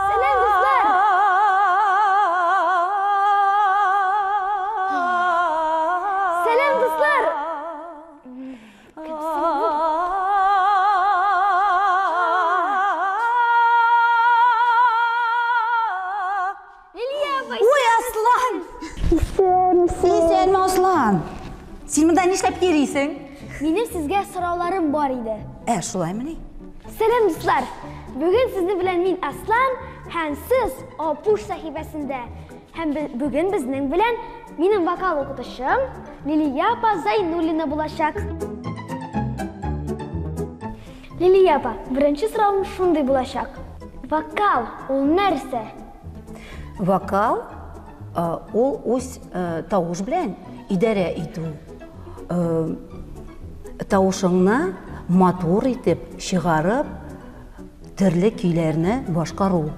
Сәлам, дуслар! Сәлам, дуслар! Кем соң бу? Лилия апай! Ой, Аслан! Исәнмесез! Исәнме, Аслан? Син монда нишләп йөрисең? Минем сезгә сорауларым бар иде. Ә, шулаймыни? Сәлам, дуслар! Бүген сезнең белән мин Аслан һәм сез Апуш сәхифәсендә. Һәм бүген безнең белән минем вокал укытучым Лилия апа Зайнуллина булачак. Лилия апа, беренче соравым шундый булачак. Вокал ул нәрсә? Вокал ул үз тавыш белән идарә итү. Тавышыңны матур итеп чыгарып, төрле көйләрне башкару.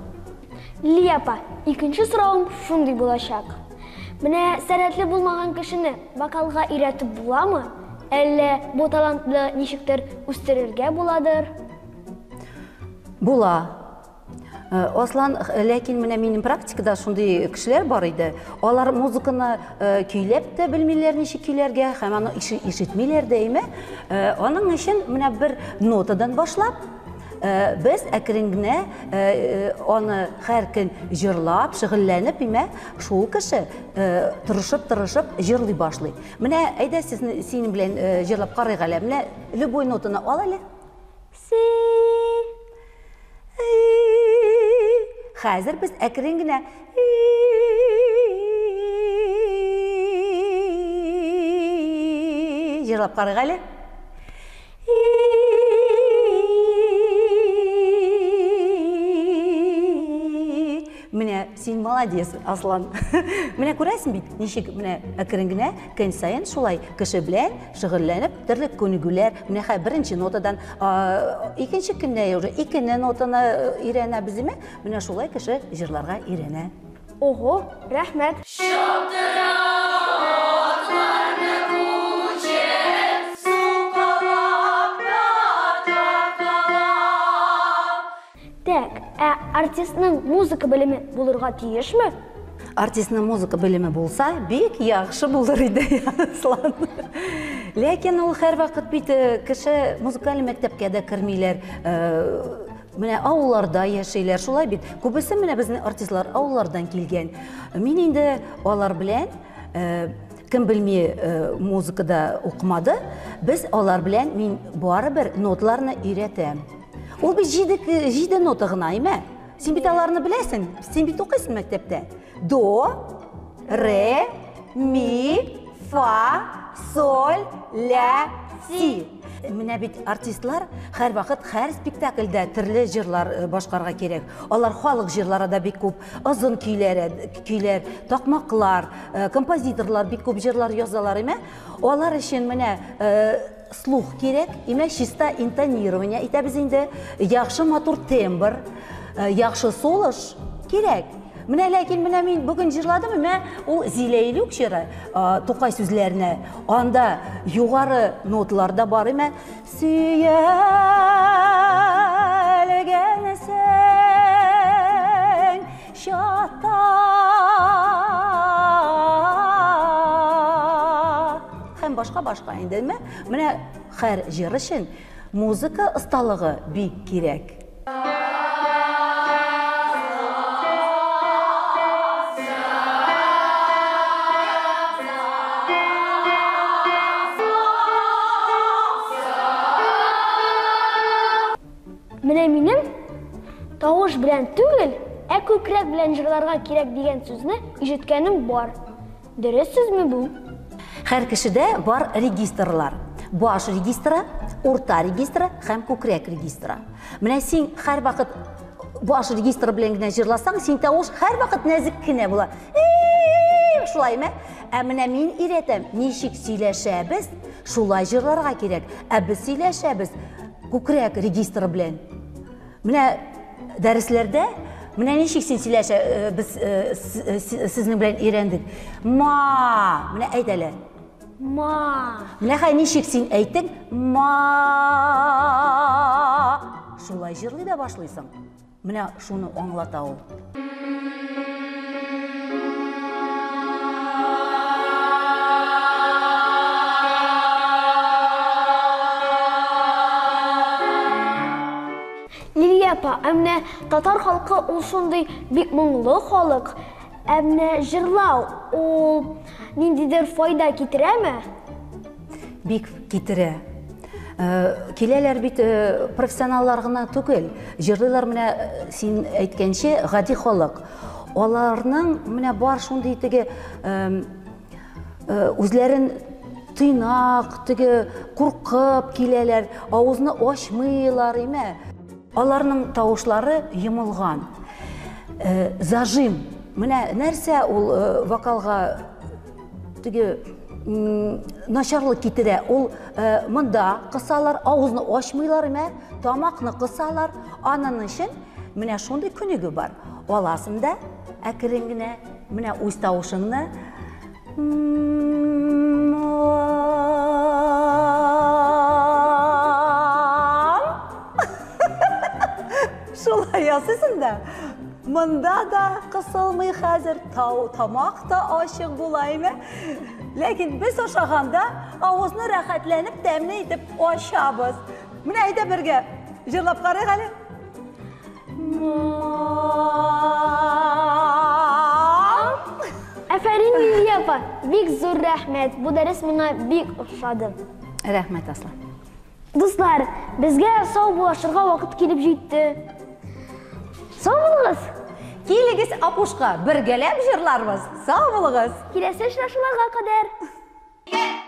Лилия апа, икенче соравым шундый булачак. Менә сәләтле булмаган кешене вокалга өйрәтеп буламы? Әллә бу талантны ничектер үстерергә буладыр? Була. Аслан, ләкин менә минем практикада шундый кешеләр бар иде. Алар музыканы көйләп тә белмиләр ничек көйләргә, һәм аны ишетмиләр дә, әйме? Аның өчен менә бер нотадан башлап, без әкрен генә аны һәр көн җырлап, шөгыльләнеп, әйме, шул кеше тырышып-тырышып җырлый башлый. Менә әйдә сезне синең белән җырлап карыйк әле. Менә любой нотаны ал әле. Си. Хәзер без әкрен генә җырлап карыйк әле. Менә син молодец, Аслан. Менә күрәсең бит, ничек менә әкрен генә көн саен шулай кеше белән шөгыльләнеп, төрле күнегүләр, менә хәзер беренче нотадан, икенче көнне уже икене нотаны өйрәнәбез, димә? Менә шулай кеше җырларга өйрәнә. Ого, рәхмәт. Так, ә артистның музыка белеме булырга тиешме? Артистның музыка белеме булса, бик яхшы булыр иде, Аслан. Ләкин ул һәрвакыт бит кеше музыкаль мәктәпкә дә кермиләр. Менә авылларда яшиләр, шулай бит. Күбесе менә безнең артистлар авыллардан килгән. Мин инде алар белән, кем белми музыкада укымады, без алар белән мин барыбер ноталарны өйрәтәм. Ул бит җиде нота гына, әйме? Син бит аларны беләсең, син бит укыйсың мәктәптә. До, ре, ми, фа, соль, ля, си. Менә бит артистлар һәрвакыт һәр спектакльдә төрле җырлар башкарырга кирәк. Алар халык җырлары да бик күп, озын көйләр, көйләр, такмаклар, композиторлар бик күп җырлар язалар, әйме? Алар өчен менә слух кирәк, имә чиста интонирование итәбез инде, яхшы матур тембр, яхшы сулыш кирәк. Менә ләкин менә мин бүген җырладым, имә ул Зилә Илюк җыры, Тукай сүзләренә, анда югары ноталар да бар, имә сөялгәнсең чата. Һәм башка-башка инде, әйме? Менә һәр җыр өчен музыка осталыгы бик кирәк. Менә минем тавыш белән түгел, ә күкрәк белән җырларга кирәк дигән сүзне ишеткәнем бар. Дөрес сүзме бу? Һәр кешедә бар регистрлар. Баш регистры, урта регистры һәм күкрәк регистры. Менә син һәрвакыт баш регистры белән генә җырласаң, син тавыш һәрвакыт нәзек кенә була. Шулаймы? Ә менә мин өйрәтәм, ничек сөйләшәбез, шулай җырларга кирәк. Ә без сөйләшәбез күкрәк регистры белән. Менә дәресләрдә менә ничек син сөйләшә, без сезнең белән өйрәндек. Ма, менә әйт әле. Ма. Менә хәй ничек син әйттең, ма. Шулай җырлый да башлыйсың. Менә шуны аңлата ул. Лилия апа, ә менә татар халкы ул шундый бик моңлы халык. Ә менә җырлау ул ниндидер файда китерәме? Бик китерә. Э, киләләр бит э, профессионаллар гына түгел, җырлыйлар менә э, син әйткәнче гади халык. Аларның менә бар шундый теге үзләрен тыйнак, теге куркып киләләр, авызны ачмыйлар, име. Аларның тавышлары йомылган. Зажим. Менә нәрсә ул вокалга теге начарлык китерә. Ул монда кысалар, авызны ачмыйлар, мә, тамакны кысалар. Аның өчен менә шундый күнегү бар. Аласың да әкрен генә менә үз тавышыңны Шулай ясыйсың да. Монда да кысылмый хәзер, тау, тамак та ачык була име. Ләкин без ашаганда авызны рәхәтләнеп тәмле итеп ачабыз. Менә әйдә бергә җырлап карыйк әле. Афәрин, Лилия апа, бик зур рәхмәт. Бу дәрес миңа бик ошады. Рәхмәт, Аслан. Дуслар, безгә сау булашырга вакыт килеп җитте. Сау булыгыз! Килегез Апушка, бергәләп җырларбыз. Сау булыгыз! Киләсе очрашуларга кадәр!